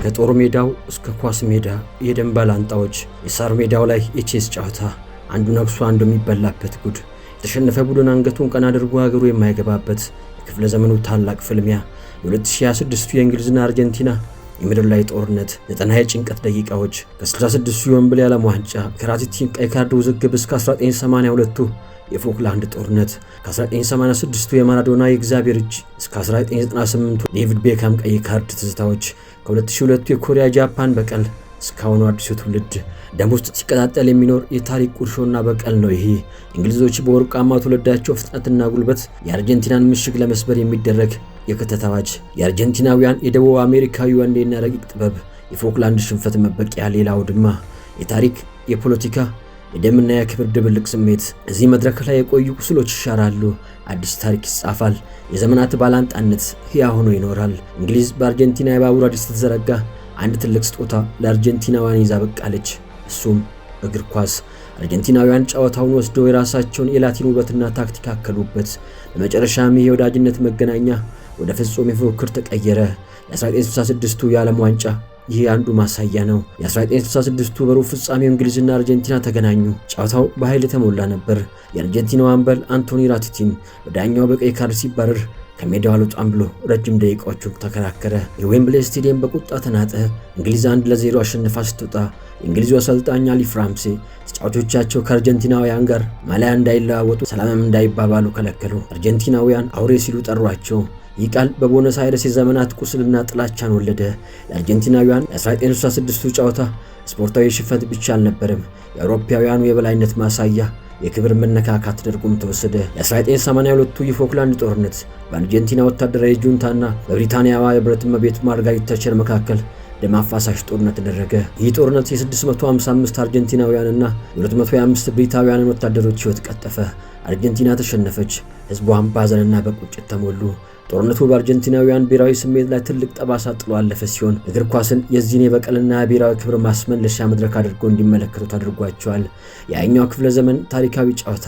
ከጦር ሜዳው እስከ ኳስ ሜዳ የደም ባላንጣዎች፣ የሳር ሜዳው ላይ የቼስ ጨዋታ፣ አንዱ ነክሶ አንዱ የሚበላበት ጉድ፣ የተሸነፈ ቡድን አንገቱን ቀና አድርጎ ሀገሩ የማይገባበት የክፍለ ዘመኑ ታላቅ ፍልሚያ፣ የ2026ቱ የእንግሊዝና አርጀንቲና የምድር ላይ ጦርነት፣ 90 የጭንቀት ደቂቃዎች፣ ከ66ቱ የዌምብሊ ዓለም ዋንጫ ከራቲቲን ቀይ ካርድ ውዝግብ እስከ 1982ቱ የፎክላንድ ጦርነት፣ ከ1986ቱ የማራዶና የእግዚአብሔር እጅ እስከ 1998ቱ ዴቪድ ቤካም ቀይ ካርድ ትዝታዎች፣ ከ2002ቱ የኮሪያ ጃፓን በቀል እስካሁኑ አዲሱ ትውልድ ደም ውስጥ ሲቀጣጠል የሚኖር የታሪክ ቁርሾና በቀል ነው። ይሄ እንግሊዞች በወርቃማ ትውልዳቸው ፍጥነትና ጉልበት የአርጀንቲናን ምሽግ ለመስበር የሚደረግ የክተት አዋጅ፣ የአርጀንቲናውያን የደቡብ አሜሪካዊ ወኔና ረቂቅ ጥበብ፣ የፎክላንድ ሽንፈት መበቂያ ሌላ አውድማ፣ የታሪክ፣ የፖለቲካ፣ የደምና የክብር ድብልቅ ስሜት። እዚህ መድረክ ላይ የቆዩ ቁስሎች ይሻራሉ፣ አዲስ ታሪክ ይጻፋል። የዘመናት ባላንጣነት ሕያው ሆኖ ይኖራል። እንግሊዝ በአርጀንቲና የባቡር ሐዲድ ስትዘረጋ አንድ ትልቅ ስጦታ ለአርጀንቲናውያን ይዛ ብቅ አለች። እሱም እግር ኳስ። አርጀንቲናውያን ጨዋታውን ወስደው የራሳቸውን የላቲን ውበትና ታክቲክ አከሉበት። በመጨረሻም ይህ የወዳጅነት መገናኛ ወደ ፍጹም የፉክክር ተቀየረ። የ1966ቱ የዓለም ዋንጫ ይህ አንዱ ማሳያ ነው። የ1966ቱ በሩብ ፍጻሜው እንግሊዝና አርጀንቲና ተገናኙ። ጨዋታው በኃይል የተሞላ ነበር። የአርጀንቲናው አምበል አንቶኒ ራቲቲን በዳኛው በቀይ ካርድ ሲባረር ከሜዳው አልወጣም ብሎ ረጅም ደቂቃዎቹን ተከራከረ። የዌምብሌ ስቴዲየም በቁጣ ተናጠ። እንግሊዝ 1-0 አሸንፋ ስትወጣ የእንግሊዙ አሰልጣኝ አሊፍ ራምሴ ተጫዋቾቻቸው ከአርጀንቲናውያን ጋር ማሊያ እንዳይለዋወጡ፣ ሰላምም እንዳይባባሉ ከለከሉ። አርጀንቲናውያን አውሬ ሲሉ ጠሯቸው። ይህ ቃል በቦነስ አይረስ የዘመናት ቁስልና ጥላቻን ወለደ። ለአርጀንቲናውያን የ1966ቱ ጨዋታ ስፖርታዊ ሽንፈት ብቻ አልነበረም፣ የአውሮፓውያኑ የበላይነት ማሳያ፣ የክብር መነካካት ተደርጎም ተወሰደ። የ1982ቱ የፎክላንድ ጦርነት በአርጀንቲና ወታደራዊ ጁንታና በብሪታንያዋ የብረት እመቤት ማርጋሪት ታቸር መካከል ደም አፋሳሽ ጦርነት ተደረገ። ይህ ጦርነት የ655 አርጀንቲናውያንና የ225 ብሪታውያንን ወታደሮች ሕይወት ቀጠፈ። አርጀንቲና ተሸነፈች። ሕዝቧም በሐዘንና በቁጭት ተሞሉ። ጦርነቱ በአርጀንቲናውያን ብሔራዊ ስሜት ላይ ትልቅ ጠባሳ ጥሎ አለፈ ሲሆን እግር ኳስን የዚህን የበቀልና ብሔራዊ ክብር ማስመለሻ መድረክ አድርጎ እንዲመለከቱት አድርጓቸዋል። የሃያኛው ክፍለ ዘመን ታሪካዊ ጨዋታ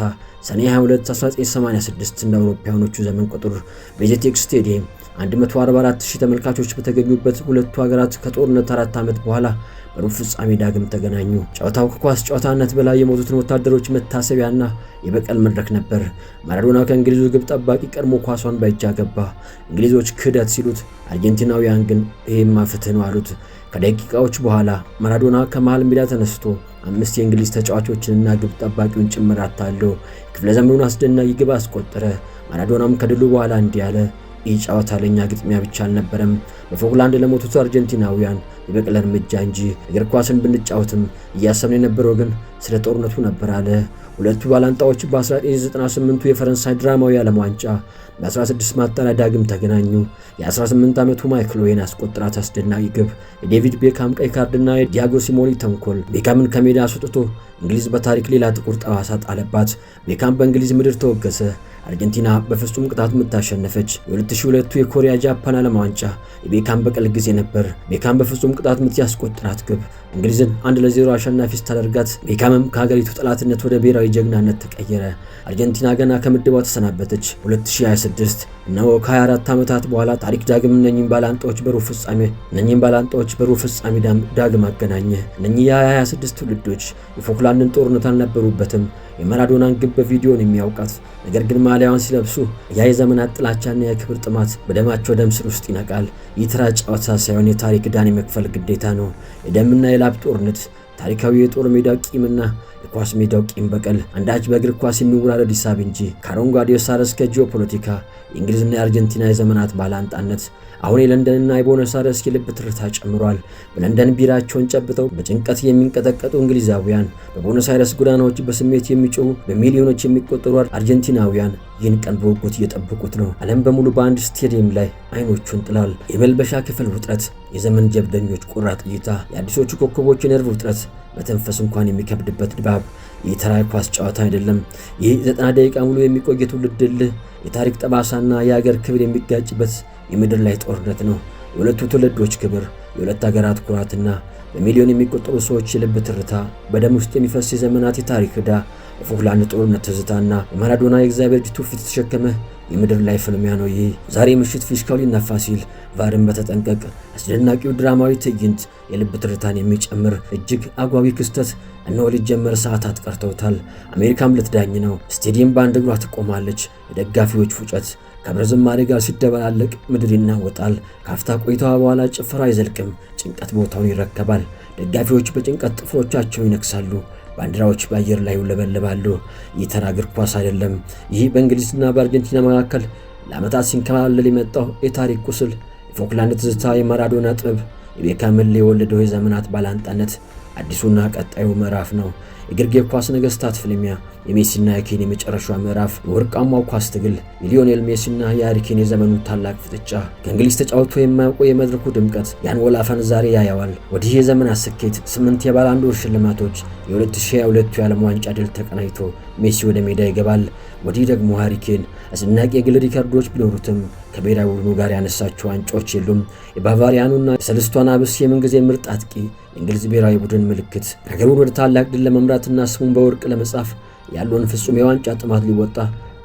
ሰኔ 22 1986 እንደ አውሮፓውያኖቹ ዘመን ቁጥር በጄቴክ ስቴዲየም 144,000 ተመልካቾች በተገኙበት ሁለቱ ሀገራት ከጦርነት 4 ዓመት በኋላ በሩብ ፍጻሜ ዳግም ተገናኙ። ጨዋታው ከኳስ ጨዋታነት በላይ የሞቱትን ወታደሮች መታሰቢያና የበቀል መድረክ ነበር። ማራዶና ከእንግሊዙ ግብ ጠባቂ ቀድሞ ኳሷን በእጅ አገባ። እንግሊዞች ክህደት ሲሉት፣ አርጀንቲናውያን ግን ይሄማ ፍትህ ነው አሉት። ከደቂቃዎች በኋላ ማራዶና ከመሃል ሜዳ ተነስቶ አምስት የእንግሊዝ ተጫዋቾችንና ግብ ጠባቂውን ጭምር አታሎ ክፍለ ዘመኑን አስደናቂ ግብ አስቆጠረ። ማራዶናም ከድሉ በኋላ እንዲህ አለ፦ "ይህ ጨዋታ ለእኛ ግጥሚያ ብቻ አልነበረም፣ በፎክላንድ ለሞቱት አርጀንቲናውያን የበቀል እርምጃ እንጂ። እግር ኳስን ብንጫወትም እያሰብን የነበረው ግን ስለ ጦርነቱ ነበር" አለ። ሁለቱ ባላንጣዎች በ1998ቱ የፈረንሳይ ድራማዊ ዓለም ዋንጫ በ16 ማጣሪያ ዳግም ተገናኙ። የ18 ዓመቱ ማይክል ኦዌን ያስቆጠራት አስደናቂ ግብ፣ የዴቪድ ቤካም ቀይ ካርድና የዲያጎ ሲሞኒ ተንኮል ቤካምን ከሜዳ አስወጥቶ እንግሊዝ በታሪክ ሌላ ጥቁር ጠባሳ ጣለባት። ቤካም በእንግሊዝ ምድር ተወገዘ። አርጀንቲና በፍጹም ቅጣት ምት አሸነፈች። የ2002ቱ የኮሪያ ጃፓን ዓለም ዋንጫ የቤካም በቀል ጊዜ ነበር። ቤካም በፍጹም ቅጣት ምት ያስቆጠራት ግብ እንግሊዝን 1-0 አሸናፊ ስታደርጋት ቤካምም ከሀገሪቱ ጠላትነት ወደ ብሔራዊ ጀግናነት ተቀየረ። አርጀንቲና ገና ከምድቧ ተሰናበተች። 2026 እነሆ ከ24 ዓመታት በኋላ ታሪክ ዳግም እነኚህን ባላንጣዎች በሩብ ፍጻሜ ዳግም አገናኘ። እነኚህ የ2026 ትውልዶች የፎክላንድን ጦርነት አልነበሩበትም። የማራዶናን ግብ በቪዲዮን የሚያውቃት፣ ነገር ግን ማሊያዋን ሲለብሱ ያ የዘመናት ጥላቻና የክብር ጥማት በደማቸው ደም ስር ውስጥ ይነቃል። ይህ ተራ ጨዋታ ሳይሆን የታሪክ ዕዳን የመክፈል ግዴታ ነው። የደምና የላብ ጦርነት፣ ታሪካዊ የጦር ሜዳው ቂምና የኳስ ሜዳው ቂም በቀል፣ አንዳች በእግር ኳስ የሚወራረድ ሂሳብ እንጂ። ከአረንጓዴው ሳር እስከ ጂኦፖለቲካ፣ የእንግሊዝና የአርጀንቲና የዘመናት ባላንጣነት አሁን የለንደንና የቦነስ አይረስ የልብ ትርታ ጨምሯል። በለንደን ቢራቸውን ጨብጠው በጭንቀት የሚንቀጠቀጡ እንግሊዛውያን፣ በቦነስ አይረስ ጎዳናዎች በስሜት የሚጮሁ በሚሊዮኖች የሚቆጠሩ አርጀንቲናውያን ይህን ቀን በጉጉት እየጠበቁት ነው። ዓለም በሙሉ በአንድ ስቴዲየም ላይ አይኖቹን ጥሏል። የመልበሻ ክፍል ውጥረት፣ የዘመን ጀብደኞች ቆራጥ እይታ፣ የአዲሶቹ ኮከቦች የነርቭ ውጥረት፣ መተንፈስ እንኳን የሚከብድበት ድባብ። ይህ ተራ ኳስ ጨዋታ አይደለም። ይህ 90 ደቂቃ ሙሉ የሚቆይ የትውልድ እልህ፣ የታሪክ ጠባሳና የሀገር ክብር የሚጋጭበት የምድር ላይ ጦርነት ነው። የሁለቱ ትውልዶች ክብር፣ የሁለት ሀገራት ኩራትና በሚሊዮን የሚቆጠሩ ሰዎች የልብ ትርታ፣ በደም ውስጥ የሚፈስ የዘመናት የታሪክ ዕዳ፣ የፎክላንድ ጦርነት ትዝታና የማራዶና የእግዚአብሔር እጅ ትውፊት የተሸከመ የምድር ላይ ፍልሚያ ነው ይህ። ዛሬ ምሽት ፊሽካው ሊነፋ ሲል ቫርን በተጠንቀቅ አስደናቂው ድራማዊ ትዕይንት፣ የልብ ትርታን የሚጨምር እጅግ አጓጊ ክስተት እነሆ ሊጀመር ሰዓታት ቀርተውታል። አሜሪካም ልትዳኝ ነው። ስቴዲየም በአንድ እግሯ ትቆማለች። የደጋፊዎች ፉጨት ከብረ ዝማሬ ጋር ሲደበላለቅ ምድር ይናወጣል። ካፍታ ቆይታዋ በኋላ ጭፈራው አይዘልቅም። ጭንቀት ቦታውን ይረከባል። ደጋፊዎች በጭንቀት ጥፍሮቻቸውን ይነክሳሉ። ባንዲራዎች በአየር ላይ ይውለበለባሉ። ይህ ተራ እግር ኳስ አይደለም። ይህ በእንግሊዝና በአርጀንቲና መካከል ለዓመታት ሲንከባለል የመጣው የታሪክ ቁስል፣ የፎክላንድ ትዝታ፣ የማራዶና ጥበብ፣ የቤካም እልህ የወለደው የዘመናት ባላንጣነት አዲሱና ቀጣዩ ምዕራፍ ነው። የግርጌ ኳስ ነገስታት ፍልሚያ፣ የሜሲና የኬን የመጨረሻው ምዕራፍ፣ የወርቃማው ኳስ ትግል፣ የሊዮኔል ሜሲና የሃሪ ኬን የዘመኑ ታላቅ ፍጥጫ። ከእንግሊዝ ተጫውቶ የማያውቀው የመድረኩ ድምቀት ያን ወላፈን ዛሬ ያየዋል። ወዲህ የዘመናት ስኬት፣ 8 የባላንዶር ሽልማቶች፣ የ2022 የዓለም ዋንጫ ድል ተቀናጅቶ ሜሲ ወደ ሜዳ ይገባል። ወዲህ ደግሞ ሃሪ ኬን አስደናቂ የግል ሪከርዶች ቢኖሩትም ከብሔራዊ ቡድኑ ጋር ያነሳቸው ዋንጫዎች የሉም። የባቫሪያኑና የሰለስቱ አናብስት የምንጊዜ ምርጥ አጥቂ፣ የእንግሊዝ ብሔራዊ ቡድን ምልክት፣ ሀገሩን ወደ ታላቅ ድል ለመምራትና ስሙን በወርቅ ለመጻፍ ያለውን ፍጹም የዋንጫ ጥማት ሊወጣ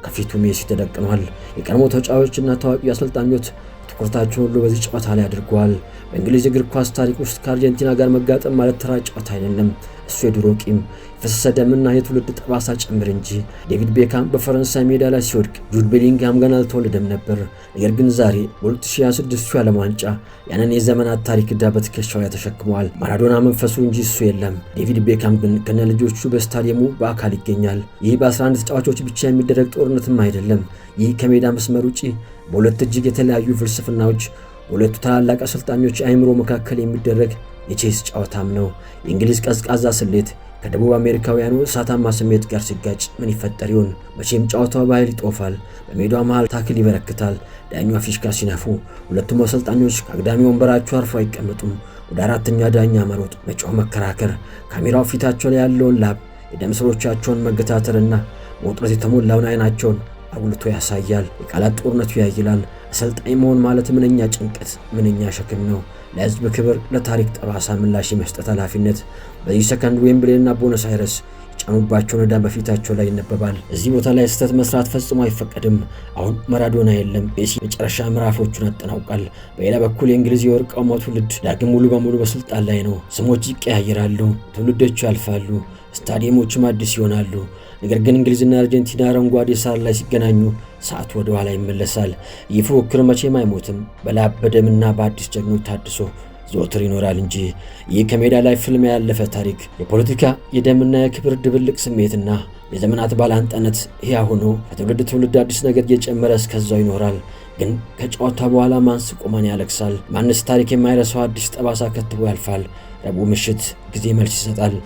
ከፊቱ ሜሲ ተደቅኗል። የቀድሞ ተጫዋቾችና ታዋቂ አሰልጣኞች ትኩረታቸውን ሁሉ በዚህ ጨዋታ ላይ አድርገዋል። በእንግሊዝ እግር ኳስ ታሪክ ውስጥ ከአርጀንቲና ጋር መጋጠም ማለት ተራ ጨዋታ አይደለም። እሱ የድሮ ቂም፣ የፈሰሰ ደምና የትውልድ ጠባሳ ጭምር እንጂ። ዴቪድ ቤካም በፈረንሳይ ሜዳ ላይ ሲወድቅ ጁድ ቤሊንግሃም ገና አልተወለደም ነበር። ነገር ግን ዛሬ በ2026 የዓለም ዋንጫ ያንን የዘመናት ታሪክ ዕዳ በትከሻው ላይ ተሸክመዋል። ማራዶና መንፈሱ እንጂ እሱ የለም። ዴቪድ ቤካም ግን ከነ ልጆቹ በስታዲየሙ በአካል ይገኛል። ይህ በ11 ተጫዋቾች ብቻ የሚደረግ ጦርነትም አይደለም። ይህ ከሜዳ መስመር ውጪ በሁለት እጅግ የተለያዩ ፍልስፍናዎች፣ በሁለቱ ታላላቅ አሰልጣኞች አእምሮ መካከል የሚደረግ የቼስ ጨዋታም ነው። የእንግሊዝ ቀዝቃዛ ስሌት ከደቡብ አሜሪካውያኑ እሳታማ ስሜት ጋር ሲጋጭ ምን ይፈጠር ይሆን? መቼም ጨዋታው በኃይል ይጦፋል። በሜዳው መሃል tackle ይበረክታል። ዳኛዋ ፊሽካ ሲነፉ ሁለቱም አሰልጣኞች ከአግዳሚ ወንበራቸው አርፈው አይቀመጡም። ወደ አራተኛ ዳኛ መሮጥ፣ መጮህ፣ መከራከር፣ ካሜራው ፊታቸው ላይ ያለውን ላብ፣ የደም ስሮቻቸውን መገታተርና በውጥረት የተሞላውን አይናቸውን አጉልቶ ያሳያል። የቃላት ጦርነቱ ያይላል። አሰልጣኝ መሆን ማለት ምንኛ ጭንቀት፣ ምንኛ ሸክም ነው። ለሕዝብ ክብር፣ ለታሪክ ጠባሳ ምላሽ የመስጠት ኃላፊነት። በዚህ ሰከንድ ዌምብሌና ቦነስ አይረስ የጫኑባቸውን ዕዳ በፊታቸው ላይ ይነበባል። እዚህ ቦታ ላይ ስህተት መስራት ፈጽሞ አይፈቀድም። አሁን ማራዶና የለም። ሜሲ መጨረሻ ምዕራፎቹን አጠናውቋል። በሌላ በኩል የእንግሊዝ የወርቃማው ትውልድ ዳግም ሙሉ በሙሉ በስልጣን ላይ ነው። ስሞች ይቀያየራሉ፣ ትውልዶቹ ያልፋሉ፣ ስታዲየሞችም አዲስ ይሆናሉ። ነገር ግን እንግሊዝና አርጀንቲና አረንጓዴ ሳር ላይ ሲገናኙ ሰዓቱ ወደ ኋላ ይመለሳል። ይህ ፉክክር መቼም አይሞትም። በላብ፣ በደምና በአዲስ ጀግኖች ታድሶ ዘወትር ይኖራል እንጂ። ይህ ከሜዳ ላይ ፍልሚያ ያለፈ ታሪክ፣ የፖለቲካ፣ የደምና የክብር ድብልቅ ስሜትና የዘመናት ባላንጣነት ሕያው ሆኖ ከትውልድ ትውልድ አዲስ ነገር እየጨመረ እስከዛው ይኖራል። ግን ከጨዋታ በኋላ ማን ስቆ ማን ያለቅሳል? ማንስ ታሪክ የማይረሳው አዲስ ጠባሳ ከትቦ ያልፋል? ረቡዕ ምሽት ጊዜ መልስ ይሰጣል።